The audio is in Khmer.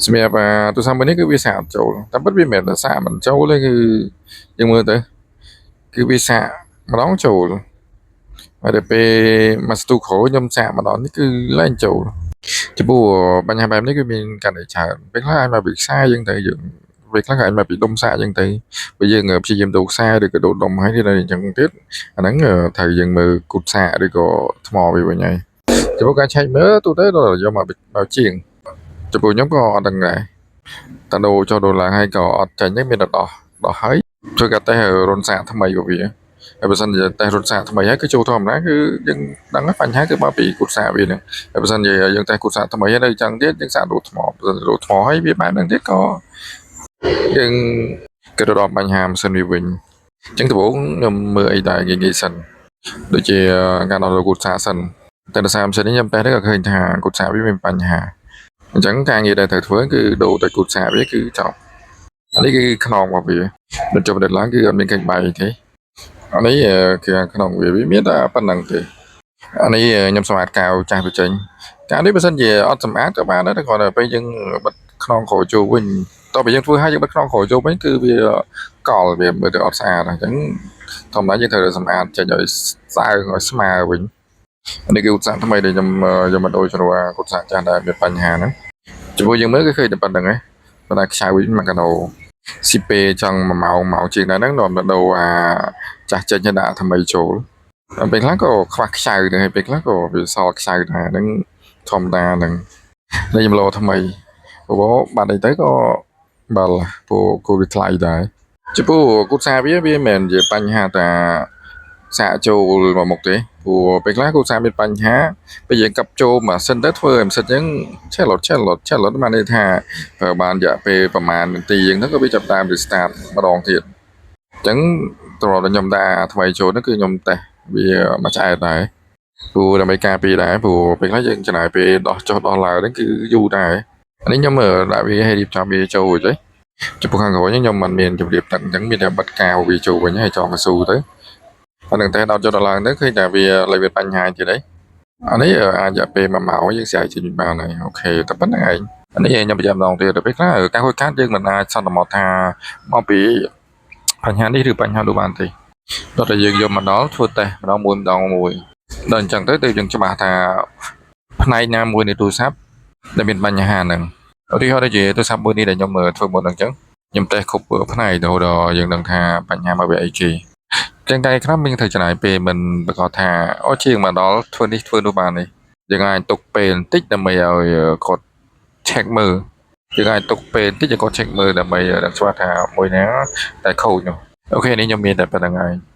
សម្រាប់អាទូរស័ព្ទមួយនេះគឺវាសាកអត់ចូលតែពិតវាមិនមែនតែសាកមិនចូលទេគឺយើងមើលទៅគឺវាសាកម្ដងចូលហើយដល់ពេលមួយស្ទុះក្រោយខ្ញុំសាកម្ដងនេះគឺលែងចូលចំពោះបញ្ហាបែបនេះគឺមានករណីច្រើនពេលខ្លះអាចមកពីខ្សែយើងទៅយើងពេលខ្លះក៏អាចមកពីដុំសាកយើងទៅបើយើងព្យាយាមដូរខ្សែឬក៏ដូរដុំហើយទៀតអញ្ចឹងទៀតអាហ្នឹងត្រូវយើងមើលគូទសាកឬក៏ថ្មវាវិញហើយចំពោះការឆែកមើលទូទៅដល់យកមកមកជាងចំពោះខ្ញុំក៏អត់ដឹងដែរតែដូរចុះដូរឡើងហើយក៏អត់ចាញ់ទេមានតែដោះដោះហើយធ្វើការតេស្តរន្ធសាកថ្មីរបស់វាហើយបើសិនជាតេស្តរន្ធសាកថ្មីហើយគឺចូលធម្មតាគឺយើងដឹងហើយបញ្ហាគឺមកពីគូទសាកវាហ្នឹងហើយបើសិនជាយើងតេស្តគូទសាកថ្មីហើយនៅចឹងទៀតយើងសាកដូរថ្មបើសិនជាដូរថ្មហើយវាបែបហ្នឹងទៀតក៏យើងគិតដល់បញ្ហាម៉ាស៊ីនវាវិញអញ្ចឹងដំបូងខ្ញុំមើលអីដែរងាយៗសិនដូចជាការដោះដូរគូទសាកសិនតែដោយសារម៉ាស៊ីននេះខ្ញុំតេស្តទៅក៏ឃើញថាគូទសាកវាមានបញ្ហាអញ្ចឹងការងារដែលត្រូវធ្វើគឺដូរតែគូទសាកវាគឺចប់អានេះគឺខ្នងរបស់វាដល់ចុះដល់ឡើងគឺអត់មានឃើញបែកទេអានេះគឺខ្នងវាវាមានតែប៉ុណ្្នឹងទេអានេះខ្ញុំសម្អាតកាវចាស់វាចេញកាវនេះបើសិនជាអត់សម្អាតក៏បានដែរតែគ្រាន់តែពេលយើងបិទខ្នងក្រោយចូលវិញតោះបើយើងធ្វើឲ្យយើងបិទខ្នងក្រោយចូលវិញគឺវាកលវាមើលទៅអត់ស្អាតអញ្ចឹងធម្មតាយើងត្រូវតែសម្អាតចេញឲ្យស្ើងឲ្យស្មើវិញអានេះគឺឧស្សាហ៍ថ្មីដែលខ្ញុំយកមកដូរជ្រោះអាឧស្សាហ៍ចាស់ដែលមានបញ្ហាហ្នឹងចំពោះយើងមើលគឺឃើញតែប៉ុណ្្នឹងឯងប៉ុន្តែខ្ចៅវិញមួយកណោស៊ីពេចង់1ម៉ោងម៉ោងជាងដែរហ្នឹងនាំទៅដូរអាចាស់ចេញឲ្យដាក់ថ្មីចូលពេលខ្លះក៏ខ្វះខ្ចៅដែរហើយពេលខ្លះក៏វាសល់ខ្ចៅដែរហ្នឹងធម្មតាហ្នឹងនេះខ្ញុំលោថ្មីព្រោះបាត់អីទៅក៏បាល់ព្រោះគូវាថ្លៃដែរចំពោះគូតសាវាវាមិនមែនជាបញ្ហាតាសាកចូលមកមុខទេព្រោះពេលខ្លះគូតសាមានបញ្ហាពេលយើងកាប់ចូលម៉ាស៊ីនទៅធ្វើឲ្យម៉ាស៊ីនអញ្ចឹងឆេះឡុតឆេះឡុតឆេះឡុតបានន័យថាប្រើបានរយៈពេលប្រហែលនាទីអញ្ចឹងទៅក៏វាចាប់តាម restart ម្ដងទៀតអញ្ចឹងត្រង់ខ្ញុំដាក់ថ្មីចូលនោះគឺខ្ញុំតេស្តវាមួយឆ្អែតដែរព្រោះដើម្បីការពារដែរព្រោះពេលខ្លះយើងចំណាយពេលដោះចុះដោះឡើងហ្នឹងគឺយូរដែរអានេះខ្ញុំដាក់វាឲ្យរៀបចំវាចូលរួចហើយចំពោះខាងក្រោយខ្ញុំមិនមានជម្រាបទឹកអញ្ចឹងមានតែបិទកាវវាចូលវិញហើយចងកស៊ូទៅអានឹងតែដោតចុះដល់ឡើងទៅឃើញតែវាលែងមានបញ្ហាទៀតហើយអានេះអាចរយៈពេល1ម៉ោងយើងស្រាយចេញបានហើយ OK តែប៉ុណ្្នឹងឯងអានេះខ្ញុំប្រចាំម្ដងទៀតទៅពេលខ្លះការហួចកាត់យើងមិនអាចសន្មតថាមកពីបញ្ហានេះឬបញ្ហានោះបានទេដល់តែយើងយកមកដល់ធ្វើតេស្តម្ដងមួយម្ដងមួយដល់អញ្ចឹងទៅទៅយើងច្បាស់ថាផ្នែកណាមួយនៃទូរស័ព្ទដែលមានបញ្ហាហ្នឹងឧទាហរណ៍ដូចជាទូរស័ព្ទមួយនេះដែលខ្ញុំធ្វើមុនហ្នឹងអញ្ចឹងខ្ញុំតេស្តគ្រប់ផ្នែករហូតដល់យើងដឹងថាបញ្ហាមកពីអីគេចឹងតែខ្លះមានត្រូវចំណាយពេលមិនប្រកាសថាអូជាងមកដល់ធ្វើនេះធ្វើនោះបាននេះយើងអាចទុកពេលបន្តិចដើម្បីឲ្យគាត់ check មើលយើងអាចទុកពេលបន្តិចឲ្យគាត់ check មើលដើម្បីដឹងច្បាស់ថាមួយណាតែខូចនោះOK នេះខ្ញុំមានតែប៉ុណ្្នឹងឯង។